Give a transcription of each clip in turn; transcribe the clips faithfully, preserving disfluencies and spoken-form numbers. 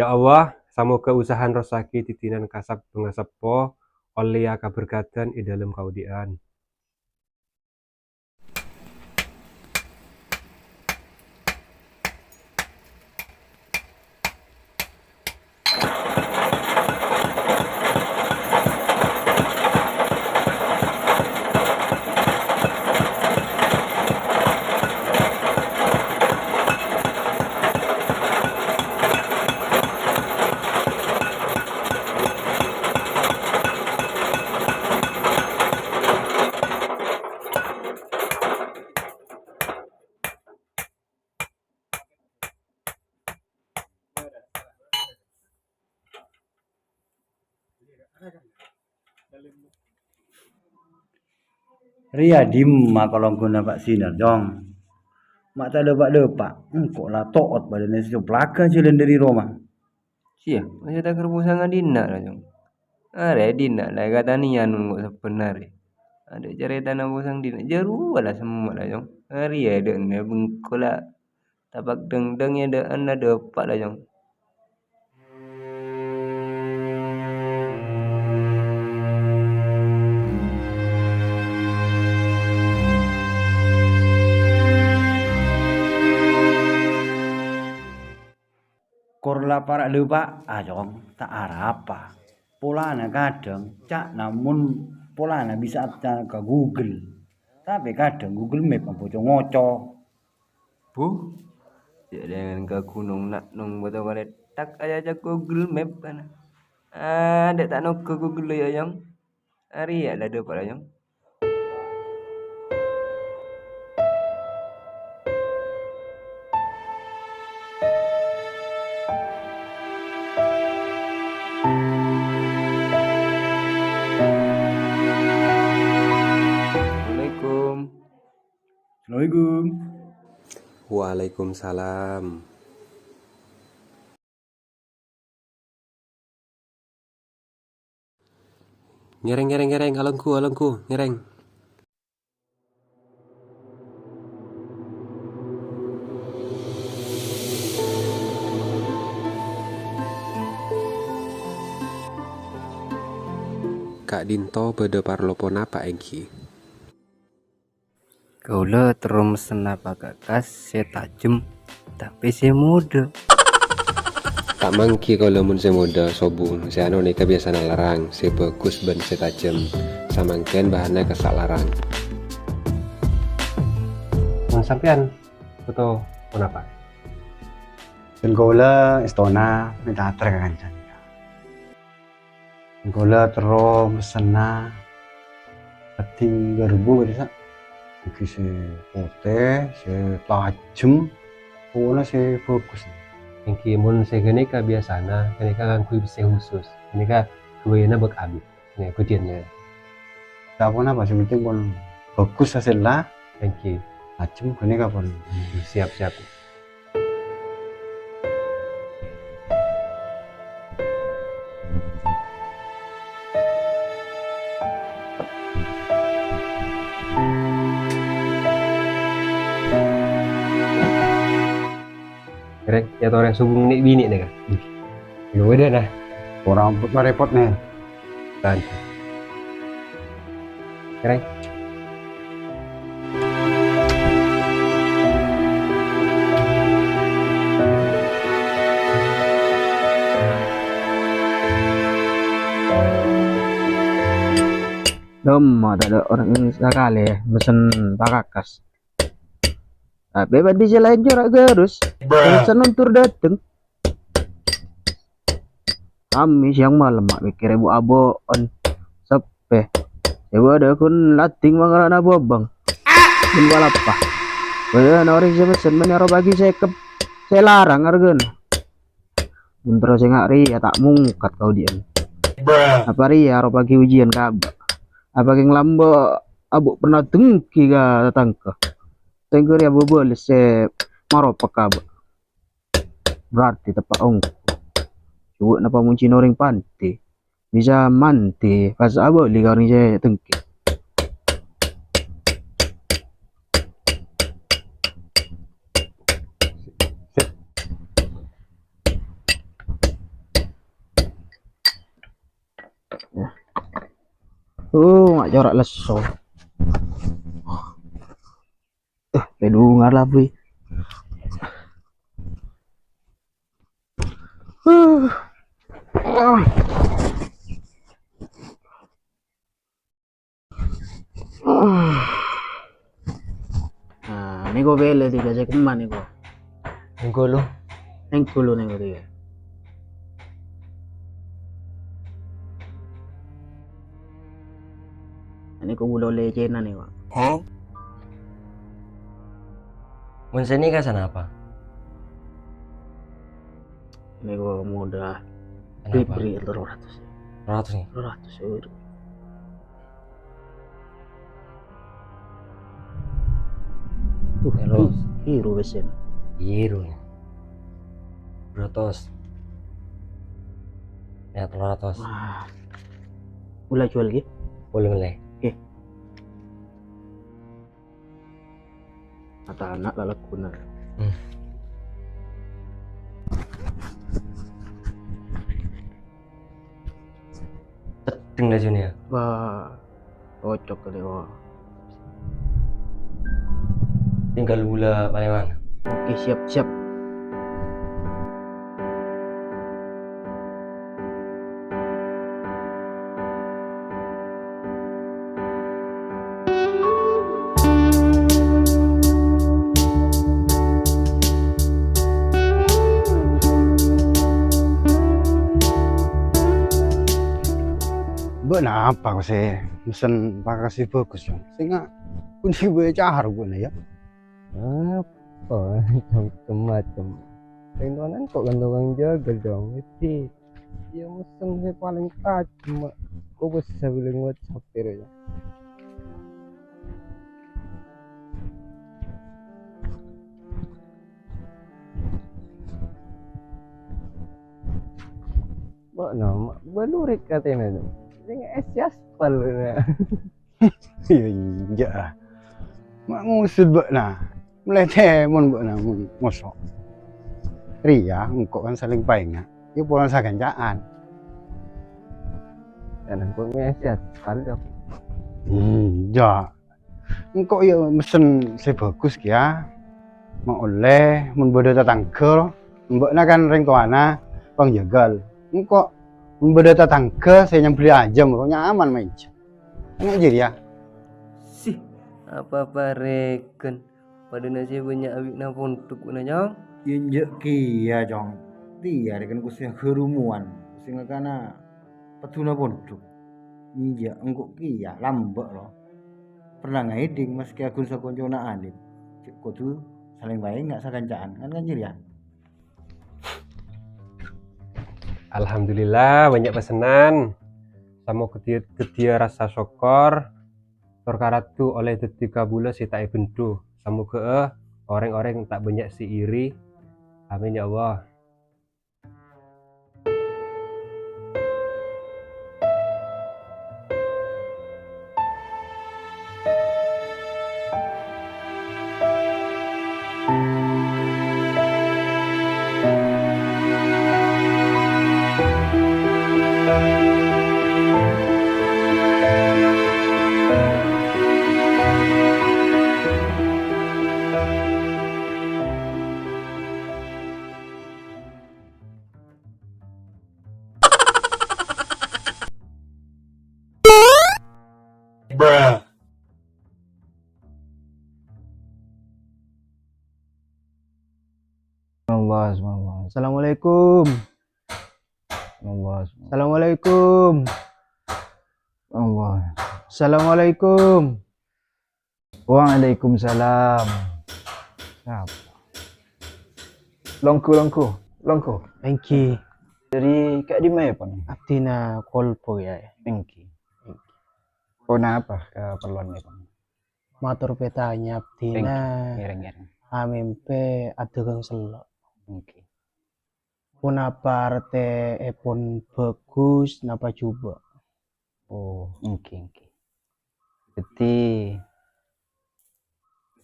Allah, samoghâ usahan rosagi didinan kasab bângaseppo ollèya kaberkadhân è dhâlem kaodi'ân. Rèya dimma kalonggonna Pa' Sinar, Cong? Ma' ta' dâpa'-dâpa', engko' la to'ot bâdâna sè coplaghâ jhâlân dâri roma. Siyah, masih ta' kerbu sanga dinna' la, Cong. Arè dinna' la èkatanèyan mon engko' sabbhân arè. Adâ' carètana posang dinna', jârowa la semma' la, Cong. Arèya dâ'na bengko la tapak dengdeng ya dâ'na dâpa' la, Cong. Kor la para' dâpa', a, Cong, ta' arapa. Polana kadhâng ca'na mon polana bisa aca ka Google. Tapè kadhâng Google Map ampo co-ngoco. Bu, jhâ' lèngan ka ghunong na' nong bâto kalèthak acaca Google Map kana. Adâ' ta' nongghâ Google ya, Cong. Arèya la dâpa' la, Cong. Assalamualaikum. Assalamualaikum. Waalaikumsalam. Ngèrèng, ngèrèng, ngèrèng, alongghu, alongghu, ngèrèng. Ka'dinto bâdâ parlo ponapa èngghi? Kaulâ terro mesenna pakakas sè tajem, tapè sè modâ. Ta' mangghi kaulâ mon sè modâ, sobung, sè ano nèka biyasana larang, sè bhâghus bân sè tajem. Samangkèn bahanna kassa' larang. Mon sampèyan bhuto ponapa? Bân kaulâ èstona mènta ater ka kancana. Kaulâ terro mesenna pèdding garbu, kadi sa'. Èngghi sè potè, sè tajem, pokokna sè bhâghus. Èngghi mon sè ghânèka biyasana, ghânèka ngangghuy pèssè husus. Ghânèka ghâbâyyâna bâk abit. Nè, bâdhiyân, nè. Ta' ponapa, sè penting pon bhâghus hasèlla. Èngghi. Tajem ghânèka pon. Siap, siap. Rèng, ya torè sobung nè' binè' nè, kan? Yo, wèdâ, nah. Ora ampon marèpot, nè. Kan. Rèng. Dâmma tadâ' orèng sakalè mesen pakakas. Tapè bâdâ sè laèn jârâ' ghârus. Mesen ondur dâteng. Kami siang malem ma' mèkkèrè bu-abon. Seppè. Sè bâdâ ghun lading mangarana bobâng. Bân palapa. Bâdâna orèng sè mesen mènè aropa'aghi sèkep sè larang arghâna. Bun terro sènga' rèya ta' mongkat ka odi'ân. Apa rèya aropa'aghi ujiyân ka abâ'? Apa kèng lambâ' abâ' pernah denggi ka tatangghâ? Tatangghâ rèya bâbâles sè maropa'aghi ka abâ'. Berarti teppa' ongghu. Coba napa munjina orèng pandhi? Bisa mandhi, pas abâli ka orèng sè denggi. Oh, ma' cora' lesso. Eh, pedungar la, Bri. Nah, nèko pèlè tiga sè kemma nèko. Nèko lu. Nèko lu nèko tiga. Nèko bulo lecena nèko. Hah? Mon sè nèka sanapa? Nèko modal. Kenapa? Bri, bri, tello ratos. Tello ratos nèh? Tello ratos, ya. Uh, Terus? Piro pèssèna? Piro ya? Tello ratos. Ya, tello ratos. Wah. Ula jual ghi? Boleh, boleh. Oke. Atana' la lagguna. Hmm. Ceddheng la, Jun, ya. Wah, cocok kali, wah. Tinggal gula parewan. Oke, siap, siap. Bâ'na apa kok sè mesen pakasè bhâghus, Jung? Sènga' kun sè bâca bâ'na, ya? Apa? Macem-macem. Sèng towanan kok kan tokang jâgâ, Jung. Mesti Iyâ, mesen sè palèng tajemma. Kok bisa bilâng WhatsApp terus ya. Bâ'na, ma' balurik katèna, Jung. Sènga' ès aspal, bâ'na. Iyâ, enjâ', ah. Ma' ngusut bâ'na. Mlè tèmon bâ'na mon moso. Rèya engko' kan salèng paènga'. Iyâ, polana sakanca'an. Kan engko' mèsèt kali, Dok. Enjâ'. Engko' iyâ mesen sè bhâghus kèya. Ma' ollè, mon bâdâ tatangghâ, bâ'na kan rèng towana, pangjâgâl. Engko' mon bâdâ tatangghâ sè nyambelli ajâm, nyaman maènjhâ. Enga' jârèya. Sih, apa-apa règhân. Padâna sè bânnya' abi'na pondhuk, bâ'na, Cong. Iyâ, enjâ' kèya, Cong. Tèya règhân kosè ghârumowan, kosè ngakana padduna pondhuk. Enjâ', engko' kèya lambâ', lo. Pernah ngaèdhing maskè aghun sakoncona alim. Cè' kodhu salèng paènga' sakanca'an, kan, kan jârèya? Alhamdulillah, bânnya' pesennan. Samoghâ dhâddhiyâ, dhâddhiyâ rassa sokkor, tor karaddu ollè dhâddhi kabulâ sè ta' èbhendhu. Samoghâ'â orèng-orèng ta' bânnya' sè iri. Amin, ya Allah. Bruh. Subhanallah, subhanallah. Assalamualaikum. Subhanallah, subhanallah. Assalamualaikum. Subhanallah. Assalamualaikum. Waalaikumsalam. Sapa? Longghu, longghu, longghu. Èngghi. Dâri ka'dimma, ya, Pon? Abdhina Kolpo, ya. Èngghi. Ponapa kaparlowanna, Pon? Mator pètanya abdhina. Èngghi, ngèrèng, ngèrèng. Amèmpè adhâghâng sello'. Èngghi. Ponapa artèèpon bhâghus napa jhubâ'? Oh, èngghi, èngghi. Dhâddhi,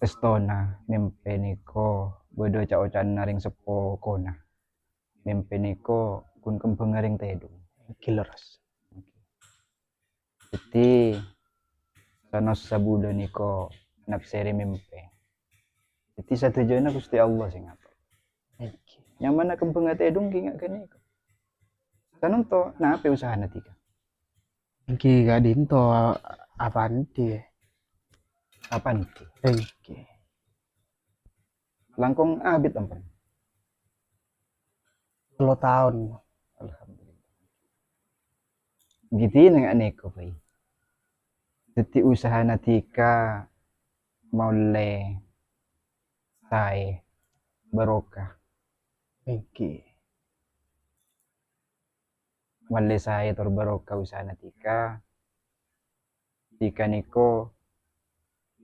èstona mèmpè nèko bâdâ ca'-oca'anna rèng seppo kona. Mèmpè nèko ghun kembhângnga rèng tèdung. Èngghi lerres. Èngghi. Dhâddhi, sanos sabulâ nèko nafsèrè mèmpè. Dhâddhi, sadhâjâna Ghustè Allah sè ngator. Èngghi. Nyamana kembhâng atè è dhungki nga' ghânèka. Sanonto, napè usahana dhika? Èngghi, ka'dinto, a-, apa'andi? Apa'andi? Èngghi. Langkong abit ampon? Tello taon. Alhamdulillah. Ghi dhina nga' nèko, Bhâi. Dhâddhi usahana dhika maollè saè, barokah. Èngghi. Maollè saè tor barokah usahana dhika. Dhika nèko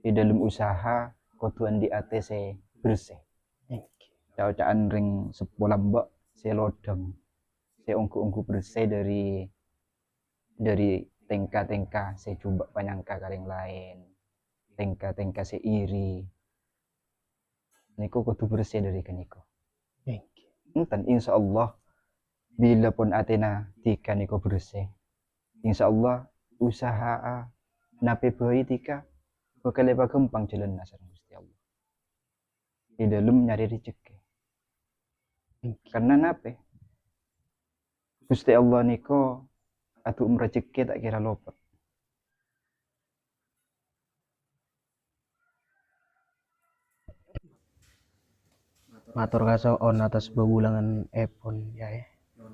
è dhâlem usaha kodhu andi' atè sè bersè. Èngghi. Ca'-oca'an rèng seppo lambâ' sè lodhâng, sè ongghu-ongghu bersè dhâri, dhâri tèngka-tèngka sè jhubâ' panyangka ka rèng laèn, tèngka-tèngka sè iri. Nèko kodhu bersè dhâri ghânèko. Èngghi. Enten, insyaallah, bilâ pon atèna dhika nèko bersè, insyaallah, usaha napè bhâi dhika bhâkal èpaghâmpang jhâlânna sareng Ghustè Allah è dhâlem nyarè rejhekkè. Èngghi. Karna napè? Ghustè Allah nèko adu'em rejhekkè ta' kèra lopot. Mator kaso'on atas bhâbhulânganèpon, Yaè.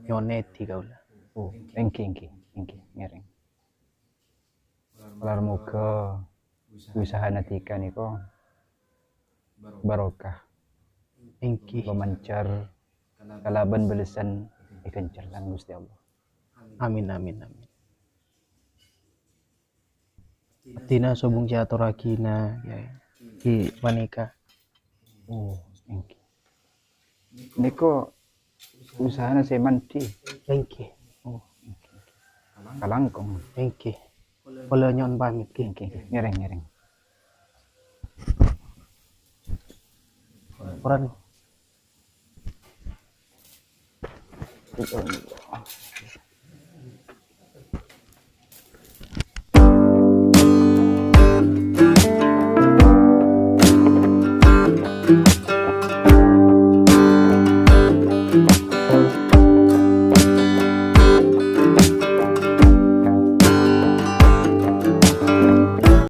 Nyo'on èdhi kaulâ. Oh, èngghi, èngghi, èngghi, ngèrèng. Malar moghâ usahana dhika nèko barokah. Èngghi. Pamancar kalabân bâlessân èghânjhâr sareng Ghustè Allah. Amin, amin, amin. Dhina sobung sè atorraghina, Yaè, ghi' panèka. Oh, èngghi. Nèko usahana sè mandhi. Èngghi. Oh, èngghi. Kalangkong. Èngghi. Kaulâ nyo'on pamit, ghi. Èngghi, èngghi. Ngèrèng, ngèrèng. Koran.